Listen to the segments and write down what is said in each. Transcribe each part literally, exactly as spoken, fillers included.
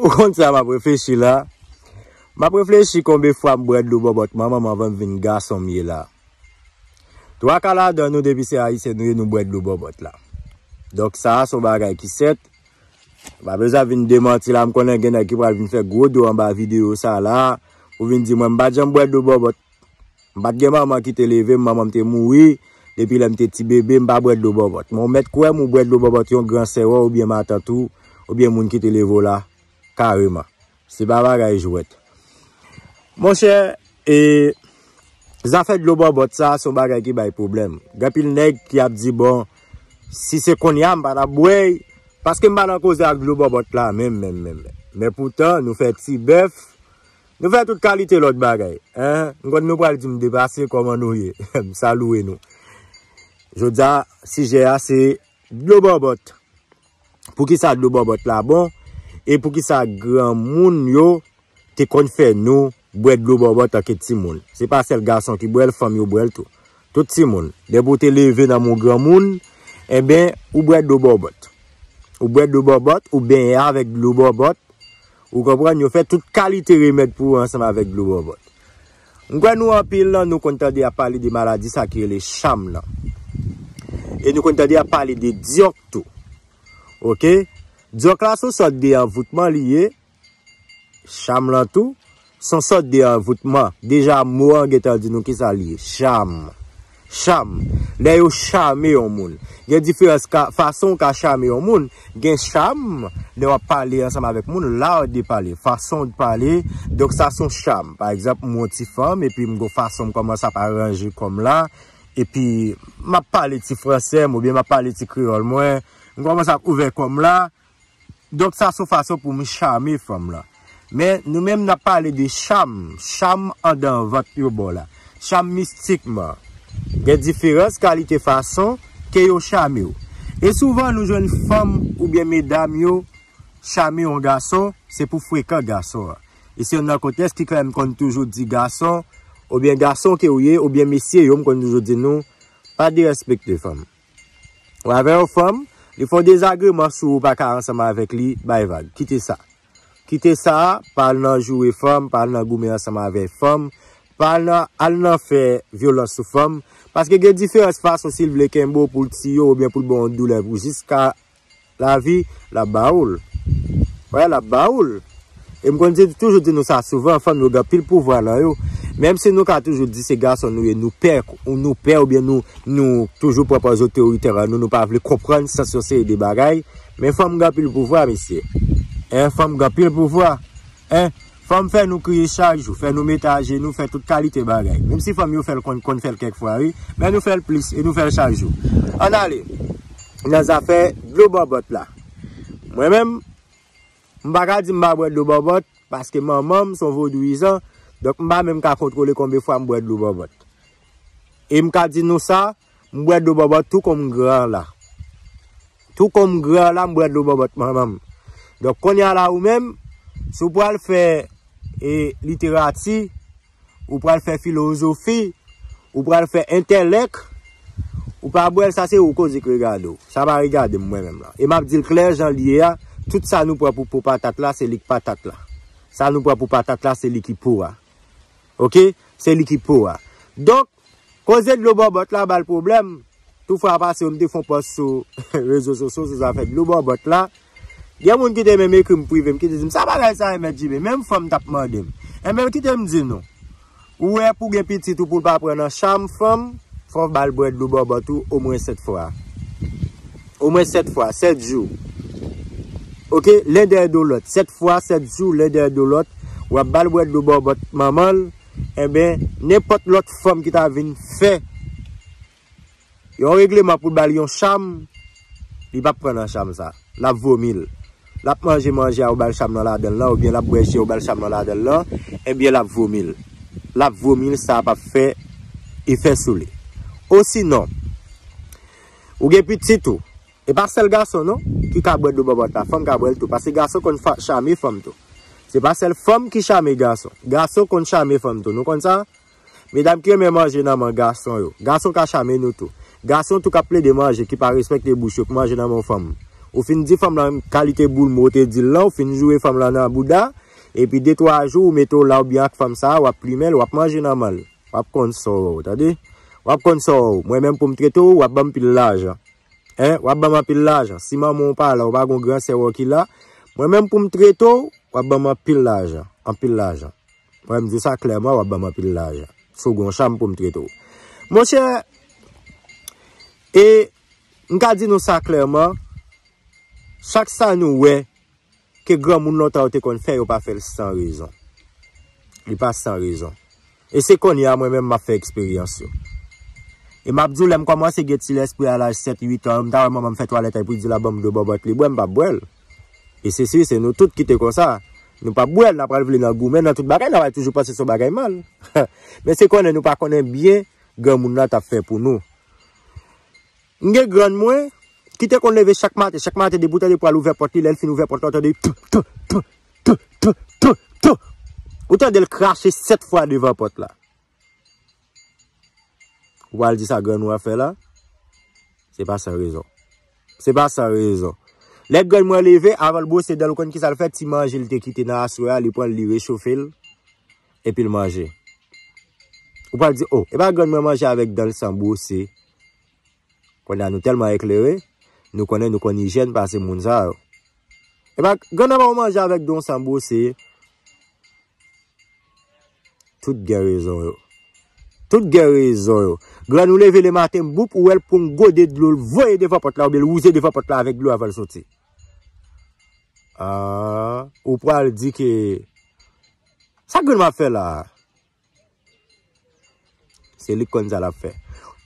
Ou konn sa m ap reflechi la? M ap reflechi konbyen fwa m bwè dlo bòbòt manman m anvan m vin gason m ye la. Twa ka ladan nou, depi se Ayisyen nou ye, nou bwè dlo bòbòt la. Donk sa a se yon bagay ki sèt. M pa bezwen vin demanti la, m konnen gen nèg ki pral vin fè gwo do anba videyo sa la pou vin di mwen m pa t janm bwè dlo bòbòt. M pa t gen manman ki te leve m, manman m te mouri depi lè m te ti bebe, m pa bwè dlo bòbòt. Men w mèt kwè m ou bwè dlo bòbòt yon gran sè w oubyen matant ou, oubyen moun ki te leve w la, kareman. Se pa bagay jwèt. Monchè, e, zafè dlo bòbòt sa, se yon bagay ki bay pwoblèm. Gen anpil nèg ki ap di, bon, si se kounye a, m pa t ap bwè l, paske m pa nan koze ak dlo bòbòt la, menm, menm, menm. Men poutan, nou fè ti bèf, nou fè tout kalite lòt bagay. Hein? M konn nou pral di m depase, kòman nou ye? M salye nou. Jodi a, sijè a, se dlo bòbòt. Poukisa dlo bòbòt la bon? E poukisa granmoun yo te konn fè nou bwè dlo bòbòt anke timoun? Se pa sèl gason ki bwè l, fanm yo bwè l tou. Tout timoun. Depi w te leve nan men yon granmoun, enben, ou bwè dlo bòbòt. Ou bwè dlo bòbòt, ou benyen avèk dlo bòbòt. Ou konprann? Yo fè tout kalite remèd pou ou ansanm avèk dlo bòbòt. M kwè nou anpil nan nou konn tande y ap pale de maladi sa ki rele cham nan. E nou konn tande y ap pale de dyòk tou. Oke? Dyòk la se yon sòt de anvoutman li ye. Cham lan tou, se yon sòt de anvoutman. Deja mo an gentan di nou kisa li ye. Cham. Cham. Lè yo chame yon moun. Gen diferans ka, fason w ka chame yon moun. Gen cham, lè w ap pale ansanm avèk moun, l'art de parler, fason w pale. Donk sa se yon cham. Pa egzanp, m yon ti fanm, epi m gon fason m kòmanse ap aranje kò m la, epi m ap pale ti fransè m, oubyen m ap pale ti kreyòl mwen, m kòmanse ap ouvè kò m la. Donk sa se yon fason pou m chame fanm lan. Men nou menm n ap pale de cham, cham anndan vant yo ba w la. Cham mistikman. Gen diferans kalite fason ke yo chame w. E souvan nou jwenn fanm oubyen medam yo chame yon gason, se pou frekan gason an. E se youn nan kontèks ki fè m konn toujou di gason, oubyen gason ke w ye, oubyen mesye yo, m konn toujou di nou, pa derespekte fanm. Ou avè yon fanm, li fè yon dezagreman sou ou, ou pa ka ansanm avèk li, bay vag. Kite sa. Kite sa, pa al nan joure fanm, pa al nan goumen ansanm avèk fanm, pa al nan, al nan fè vyolans sou fanm. Paske gen diferans fason si l vle kenbe w pou l tiye w oubyen pou l ba w yon doulè pou jiska lavi, l ap ba ou l. Wè, l ap ba ou l. E m konn di, toujou di nou sa souvan, fanm yo gen anpil pouvwa nan yo. Menm si nou ka toujou di se gason nou ye, nou pè, nou pè oubyen nou, nou toujou pran pòz otoritè an nou, nou pa vle konprann sans yon seri de bagay. Men fanm gen anpil pouvwa, mesye. Hein, fanm gen anpil pouvwa. Hein, fanm fè nou kriye chak jou, fè nou mete ajenou, fè tout kalite bagay. Menm si fanm yo fè l konn, konn fè l kèk fwa, wi. Men nou fè l plis e nou fè l chak jou. Ann ale nan zafè dlo bòbòt la. Mwen menm, m pa ka di m pa bwè dlo bòbòt, paske manman m se yon vodouyizan, donk m pa menm ka kontwole konbyen fwa m bwè dlo bòbòt. E m ka di nou sa, m bwè dlo bòbòt tou kon m gran la. Tou kon m gran la, m bwè dlo bòbòt manman m. Donk kounye a la ou menm, si w pral fè, e, literati, ou pral fè filozofi, ou pral fè entèlèk, ou pa bwè l, sa se ou koze k regade w. Sa pa regade m mwen menm la. E m ap di l klè jan l ye a, tout sa nou pran pou po patat la, se li k patat la. Sa nou pran pou patat la, se li ki po a. Oke? Se li ki po a. Donk, koze dlo bòbòt la ba l pwoblèm. Tou fwa pase yo, m te fè yon pòs sou rezo sosyo sou zafè dlo bòbòt la. Gen moun ki te menm ekri m prive, m ki te di m, "Sa bagay sa ye, Mèt Jibe?" Menm fanm t ap mande m. Enben, kite m di nou. Ou wè, pou gen pitit ou, pou l pa pran nan cham fanm, fò w ba l bwè dlo bòbòt ou omwen sèt fwa. Omwen sèt fwa, sèt jou. Oke, len dèyè do lòt. Sèt fwa, sèt jou, len dèyè do lòt. W ap ba l bwè dlo bòbòt manman l. Enben, nenpòt lòt fanm ki ta vin fè yon regleman pou l ba l yon cham, li p ap pran nan cham sa. L ap vomi l. L ap manje manje a, ou ba l cham nan ladan l lan, oubyen l ap bwè ji a, ou ba l cham nan ladan l lan, enben, l ap vomi l. L ap vomi l, sa p ap fè efè sou li. Osinon, ou gen pitit ou. E pa sèl gason non ki ka bwè dlo bòbòt la, fanm ka bwè l tou. Paske gason konn fa-, chame fanm tou. Se pa sèl fanm ki chame gason. Gason konn chame fanm tou. Nou konn sa? Medam ki renmen manje nan men gason yo. Gason ka chame nou tou. Gason tou k ap plede manje, ki pa respekte bouch yo, ki manje nan men yon fanm. Ou fin di fanm lan kalite boul mo ou te di l lan, ou fin joure fanm lan nan bouda, epi de twa jou ou mete w la oubyen ak fanm sa a, w ap plimen l, w ap manje nan men l. W ap konn sa w wè w, tande? W ap konn sa w wè w. Mwen menm pou m trete w, w ap ban m pil lajan. Hein? W ap ban m anpil lajan. Si manman w pa la, ou pa gon gran sè w ki la, mwen menm pou m trete w, w ap ban m anpil lajan. Anpil lajan. Mwen m di w sa klèman, w ap ban m anpil lajan. Si w gon cham pou m trete w. Monchè, e m ka di nou sa klèman, chak sa nou wè ke granmoun lontan yo te konn fè, yo pa fè l san rezon. Li pa san rezon. E se kounye a mwen menm m ap fè eksperyans yo. E m ap di w, lè m kòmanse gen ti lespri a laj sèt, uit an, m ta wè manman m fè twalèt epi l di l ap ban m dlo bòbòt li bwè, m p ap bwè l. E se si, se nou tout ki te konsa. Nou p ap bwè l, n ap pral vle nan goumen, nan tout bagay, n ap pral toujou panse se yon bagay mal. Men se konnen nou pa konnen byen granmoun nan t ap fè pou nou. M gen grann mwen ki te konn leve chak maten, chak maten depi w tande pou al ouvè pòt li, lè l fin ouvè pòt la, w tande tou, tou, tou, tou, tou, tou, tou. Ou tande l krache sèt fwa devan pòt la. Ou pral di sa grann ou a fè la? Se pa san rezon. Se pa san rezon. Lè grann mwen leve, avan l bwose dan l, ou konn ki sa l fè? Ti manje l te kite nan aswè a, li pran l, li rechofe l, epi l manje. Ou pral di, o, e pa grann mwen manje avèk dan l san bwose. Kounye a nou tèlman eklere, nou konnen nou konn ijyèn pase moun sa yo. E pa grann nan ba w manje avèk dan w san bwose. Tout gen rezon yo. Tout gen rezon yo. Grann ou leve lematen, boup, ou wè l pran yon gode dlo, l voye devan pòt la, oubyen l wouze devan pòt la avèk dlo avan l soti. Ah, ou pral di ke sa grann mwen ap fè la a? Se li k konn sa l ap fè.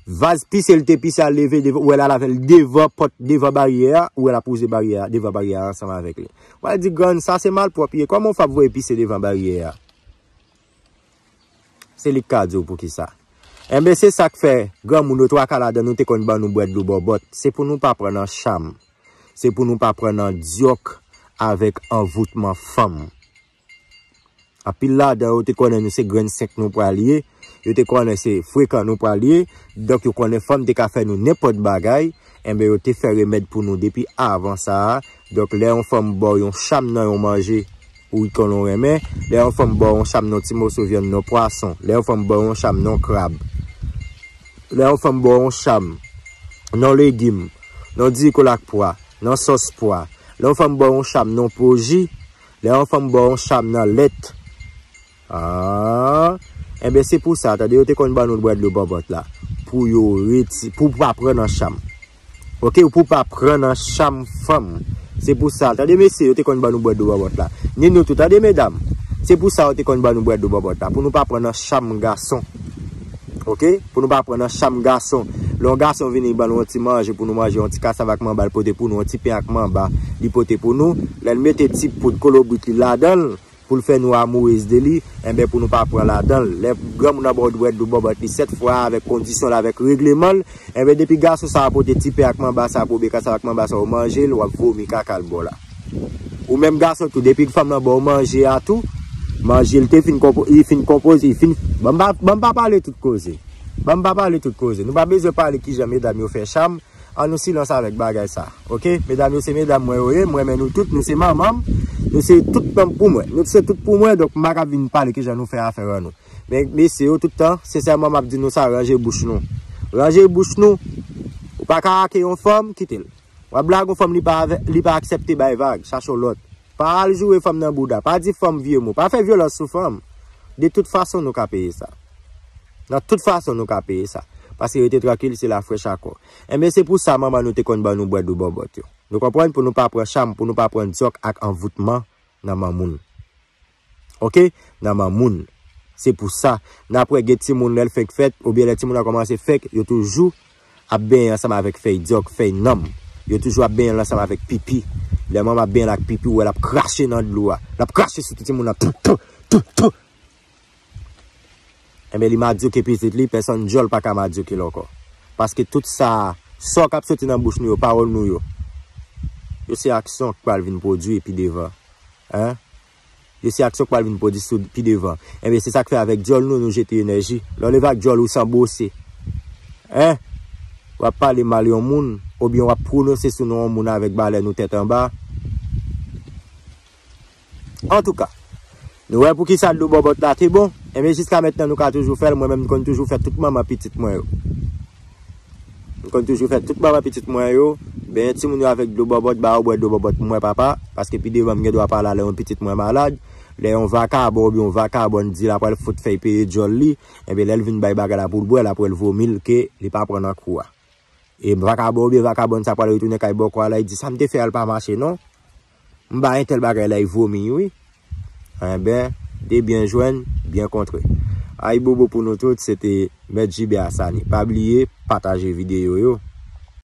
Vaz pise l te pise a leve devan, ou wè l al avè l devan pòt, devan baryè a, ou wè l ap wouze baryè a, devan baryè a ansanm avèk li. Ou pral di, grann, sa se malpwòp ye. Kòman w fè ap voye pise devan baryè a? Se li k ka di w poukisa. Enben, se sa k fè granmoun yo, twa ka ladan nou te konn ban nou bwè dlo bòbòt. Se pou nou pa pran nan cham. Se pou nou pa pran nan dyòk avèk anvoutman fanm. Anpil ladan yo te konnen nou se grenn senk nou pral ye. Yo te konnen se frekan nou pral ye. Donk, yo konnen fanm te ka fè nou nenpòt bagay. Enben, yo te fè remèd pou nou depi avan sa a. Donk, lè yon fanm ba w yon cham nan yon manje, ou konnen w renmen. Lè yon fanm ba w yon cham nan yon ti moso vyann, nan pwason. Lè yon fanm ba w yon cham nan yon krab. Lè yon fanm ba w yon cham nan legim, nan diri kòl ak pwa, nan sòs pwa. Lè yon fanm ba w yon cham nan po ji, lè yon fanm ba w yon cham nan lèt. Ah, enben se pou sa, tande, yo te konn ban nou bwè dlo bòbòt la. Pou yo reti-, pou pa pran nan cham. Oke, pou pa pran nan cham fanm. Se pou sa, tande mesye, yo te konn ban nou bwè dlo bòbòt la. Ni nou tou, tande medam. Se pou sa yo te konn ban nou bwè dlo bòbòt la. Pou nou pa pran nan cham gason. Oke? Pou nou pa pran nan cham gason. Lè yon gason vini, li ban nou yon ti manje pou nou manje, yon ti kasav ak manba, li pote pou nou, yon ti pen ak manba, li pote pou nou. Lè l mete ti poud kolobrit li ladan l, pou l fè nou amourez de li, enben, pou nou pa pran ladan l. Lè granmoun nan ba w bwè dlo bòbòt li sèt fwa avèk kondisyon l, avèk regleman l, enben, depi gason sa a pote ti pen ak manba sa a pou w, oubyen kasav ak manba sa a, ou manje l, w ap vomi kaka l ba w la. Ou menm gason tou, depi fanm nan ba w manje a tou, manje l te fin konpo-, li fin konpoze, li fin, ban m pa, ban m pa pale tout koze. Ban m pa pale tout koze. Nou pa bezwen pale kijan medam yo fè cham. An nou silans avèk bagay sa. Oke? Medam yo se medam mwen yo ye, mwen renmen nou tout, nou se manman m, nou se tout pou mwen. Nou se tout pou mwen, donk m pa ka vin pale kijan nou fè afè an nou. Men mesye yo tout tan, sensèman m ap di nou sa, ranje bouch nou. Ranje bouch nou. Ou pa ka ake yon fanm, kite l. W ap blague yon fanm, li pa avè-, li pa aksepte bay vag, chache yon lòt. Pa al joure fanm nan bouda, pa di fanm vye mo, pa fè vyolans sou fanm. De tout fason nou ka peye sa. Nan tout fason nou ka peye sa. Paske rete trankil, se lafrèch akò. Enben, se pou sa manman nou te konn ban nou bwè dlo bòbòt yo. Nou konprann? Pou nou pa pran cham, pou nou pa pran dyòk ak anvoutman nan manmoun. Oke? Nan manmoun. Se pou sa, n ap wè gen timoun lè l fenk fèt, oubyen lè timoun nan kòmanse fenk, yo toujou ap benyen ansanm avèk fèy dyòk, fèy nanm. Yo toujou ap benyen l ansanm avèk pipi. Lè manman ap benyen l ak pipi, ou wè l ap krache nan dlo a. L ap krache sou tout timoun nan. Tou, tou, tou, tou. Enben, li madyoke pitit li, pèsonn dyòl pa ka madyoke l ankò. Paske tout sa, sa k ap soti nan bouch nou yo, pawòl nou yo, yo se aksyon k pral vin pwodui pi devan. Hein? Yo se aksyon k pral vin pwodui sou pi devan. Enben, se sa k fè avèk dyòl nou, nou jete enèji. Lè w leve ak dyòl ou san bwose. Hein? w ap pale mal yon moun, oubyen w ap pwononse sou non yon moun avèk balèn ou tèt anba. Antouka, nou wè poukisa dlo bòbòt la te bon. Enben, jiska mentnan, nou ka toujou fè l. Mwen menm, m konn toujou fè tout manman pitit mwen yo. M konn toujou fè tout manman pitit mwen yo benyen timoun yo avèk dlo bòbòt, ba yo bwè dlo bòbòt pou mwen, papa, paske pi devan m gen dwa pale a lè yon pitit mwen malad, lè yon vakabon oubyen yon vakabòn di l ap pral fout fè l peye djòl li, enben, lè l vin bay bagay la pou l bwè, l ap wè l vomi l ke li pa pran nan kou a. E vakabon oubyen vakabòn sa pral retounen kay bòkò a la, li di, "Sa m te fè a, l pa mache non. M ba entèl bagay la, li vomi, wi." Enben, te byen jwenn, byen kontre. Ayibobo pou nou tout, se te Mèt Jibe Asani. Pa bliye, pataje videyo yo.